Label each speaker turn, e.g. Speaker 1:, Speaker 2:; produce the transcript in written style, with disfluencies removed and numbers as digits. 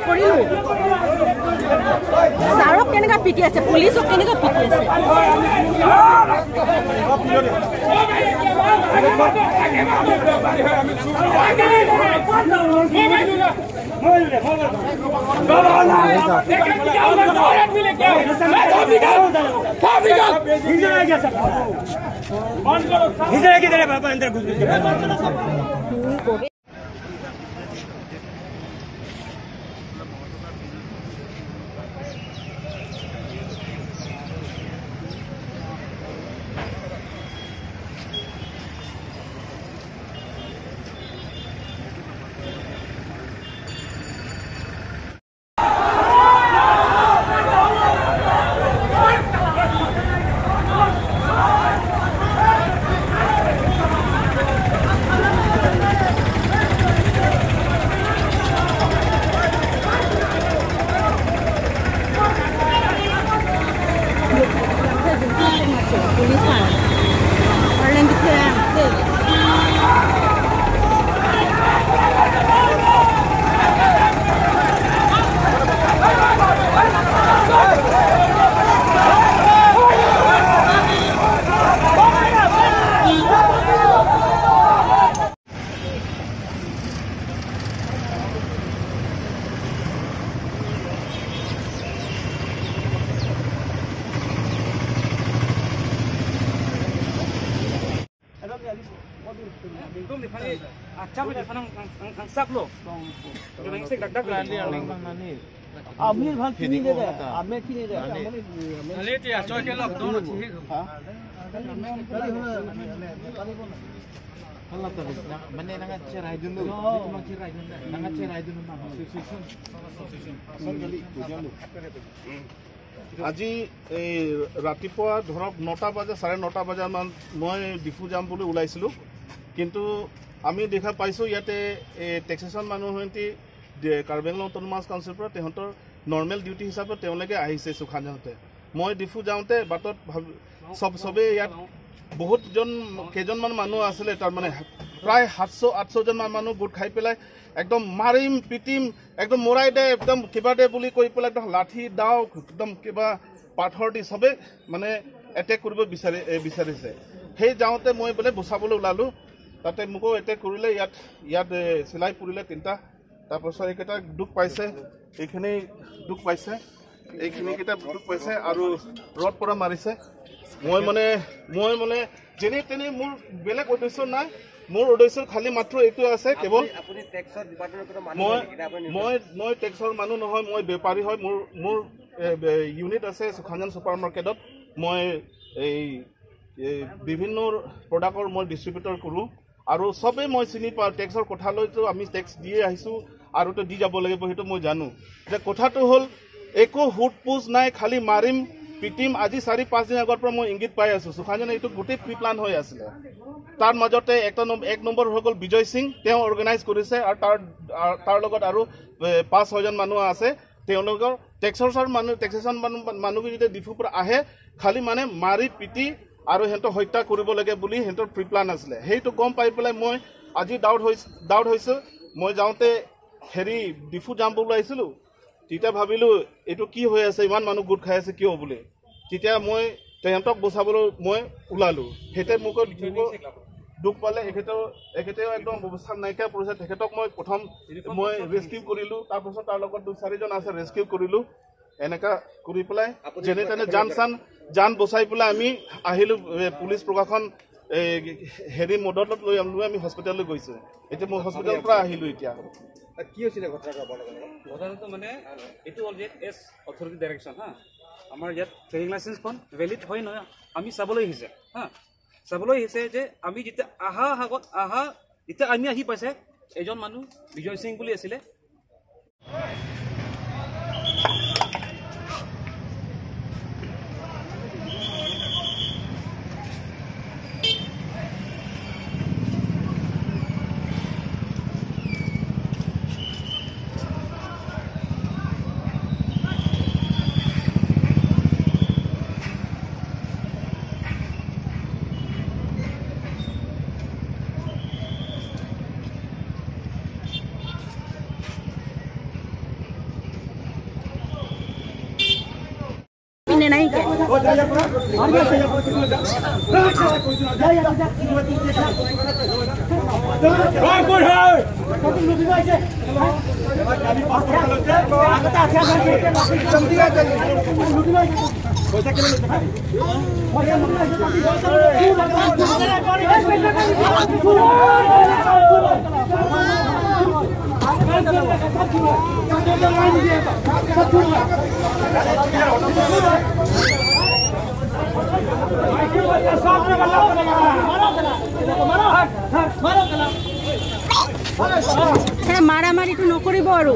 Speaker 1: কৰিলো। ছাৰক কেনেকুৱা পিটি আছে, পুলিচক কেনেকুৱা পিটি আছে।
Speaker 2: আজি এই ৰাতিপুৱা ধৰক 9টা বাজে 9:30 বজামান মই ডিফু যাম বুলি ওলাইছিলোঁ, কিন্তু আমি দেখা পাইছোঁ ইয়াতে এই টেক্সেশ্যন মানুহহঁতি কাৰ্বি আংলং অট'নমাছ কাউন্সিলৰ পৰা তেহঁতৰ নৰ্মেল ডিউটি হিচাপে তেওঁলোকে আহিছে সুখানহঁতে। মই ডিফু যাওঁতে বাটত চবেই ইয়াত বহুতজন কেইজনমান মানুহ আছিলে, তাৰমানে প্ৰায় 700-800জনমান মানুহ গোট খাই পেলাই একদম মাৰিম পিটিম একদম মৰাই দে একদম কিবা দে বুলি কৈ পেলাই একদম লাঠি দাও একদম কিবা পাথৰ দি চবে মানে এটেক কৰিব বিচাৰিছে। সেই যাওঁতে মই বোলে বচাবলৈ ওলালোঁ, তাতে মোকো এটেক কৰিলে, ইয়াত ইয়াত চিলাই পৰিলে 3টা, তাৰপাছত এইকেইটা দুখ পাইছে, এইখিনি দুখ পাইছে, এইখিনিকেইটা দুখ পাইছে আৰু ৰদ পৰা মাৰিছে। মই মানে যেনে তেনে মোৰ বেলেগ উদ্দেশ্য নাই, মোৰ উদ্দেশ্য খালি মাত্ৰ এইটো আছে কেৱল মই মই টেক্সৰ মানুহ নহয়, মই বেপাৰী হয়। মোৰ ইউনিট আছে সুখানজান ছুপাৰ মাৰ্কেটত, মই এই বিভিন্ন প্ৰডাক্টৰ মই ডিষ্ট্ৰিবিউটৰ কৰোঁ আৰু চবেই মই চিনি পাওঁ। টেক্সৰ কথালৈতো আমি টেক্স দিয়ে আহিছোঁ আৰু তো দি যাব লাগিব, সেইটো মই জানো। যে কথাটো হ'ল একো সোধ পোছ নাই, খালি মাৰিম পিটিম। আজি 4-5 দিন আগৰ পৰা মই ইংগিত পাই আছোঁ সুখানজানে এইটো গোটেই প্ৰি প্লান হৈ আছিলে। তাৰ মাজতে এক নম্বৰ হৈ গ'ল বিজয় সিং, তেওঁ অৰ্গেনাইজ কৰিছে আৰু তাৰ লগত আৰু 5-6জন মানুহ আছে। তেওঁলোকৰ টেক্সৰ মানুহ টেক্সেশ্যন মানুহ যেতিয়া ডিফুৰ পৰা আহে খালি মানে মাৰি পিটি আৰু সিহঁতক হত্যা কৰিব লাগে বুলি সিহঁতৰ প্ৰি প্লান আছিলে। সেইটো গম পাই পেলাই মই আজি ডাউট হৈছোঁ। মই যাওঁতে হেৰি ডিফু যাম বুলি আহিছিলোঁ, তেতিয়া ভাবিলোঁ এইটো কি হৈ আছে, ইমান মানুহ গোট খাই আছে কিয় বুলি। তেতিয়া মই তেহঁতক বচাবলৈ মই ওলালোঁ, সেইতে মোক দুখ পালে। এখেতেও একদম অৱস্থা নাইকিয়া পৰিছে। তেখেতক মই প্ৰথম মই ৰেস্কিউ কৰিলোঁ, তাৰপাছত তাৰ লগত 2-4জন আছে ৰেস্কিউ কৰিলোঁ। এনেকুৱা কৰি পেলাই যেনে তেনে যান বচাই পেলাই আমি আহিলোঁ। পুলিচ প্ৰশাসন হেৰি মদতত লৈ আমি হস্পিটেললৈ গৈছোঁ। এতিয়া মই হস্পিটেলৰ পৰা আহিলোঁ। এতিয়া
Speaker 3: কি হৈছিলে ঘটনাটো?
Speaker 4: ঘটনাটো মানে এইটো হ'ল যে এছ অথৰিটি ডাইৰেকশ্যন, হা, আমাৰ ইয়াত ট্ৰেডিং লাইচেঞ্চখন ভেলিড হয় নহয় আমি চাবলৈ আহিছে, হা, চাবলৈ আহিছে যে আমি যেতিয়া আহা যেতিয়া আমি আহি পাইছে এজন মানুহ বিজয় সিং বুলি আছিলে।
Speaker 1: মাৰামাৰিটো নকৰিব আৰু।